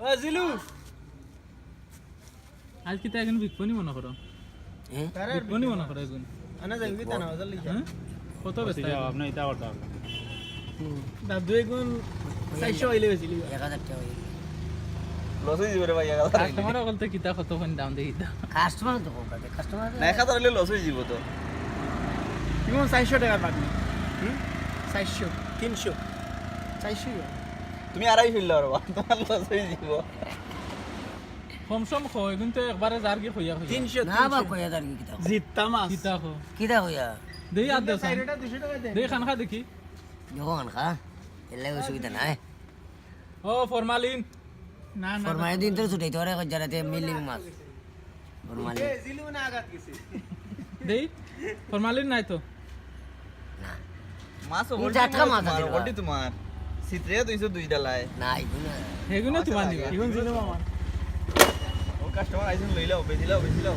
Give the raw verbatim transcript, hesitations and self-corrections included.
ও জিলু, আইজ কিতা এগুন বিকবো নি মনো করো? হ্যাঁ? বিকবো নি মনো করো এগুন? আনা যাইবি তা না, বাজার লিখা। হ্যাঁ? কত বেচতা? আপনি এটা করতে পারবেন। দাদু এগুন চাইরশো অইলে বেচিলি। এক হাজার টেকা অইলে। লস অই যাইবো রে ভাই, এক হাজার অইলে। কাস্টমার অকল তো কিতা কত কইন দাম দেই দা। কাস্টমার তো কম কাটে, কাস্টমার তো না, এক হাজার অইলে লস অই যাইবো তো। এগুন চাইরশো টেকার পাবি। হুম? চাইরশো, তিনশো, চাইরশো। তুমি আড়াইশো অইলে পারবা, তোমার লস অই যাইবো। কম সম কও, এগুন তো একবারে যার কি কইয়া কইয়া। তিনশো, না বা তিনশো। কইয়া যার কি কিতা? জিত্তা মাছ। কিতা কও? কিতা কইয়া? দেই আর দেও সান। চাইরটা দুইশো টেকা দেন। দেই খান খা দেখি। দেখো খান খা। এলে অসুবিধা নাই। ও ফরমালিন। না, না, ফরমালিন দিন তো ছুটাইতে পারে, কই যারাতে মিলি মাছ। ফরমালিন। এ, জিলু না আগাত গেছে। দেই? ফরমালিন নাই তো। না। মাছ ই ওল্টি জাতকা মাছ মাছ তোমার, আছে ওল্টি তোমার। সিত্রে তো ইসো দুই ডালায়। না, এগুন না। এগুন না তোমার নিবা। এগুন জিলু মামা। ও কাস্টমার আইছইন, লইলাও, বেচিলাও, বেচিলাও।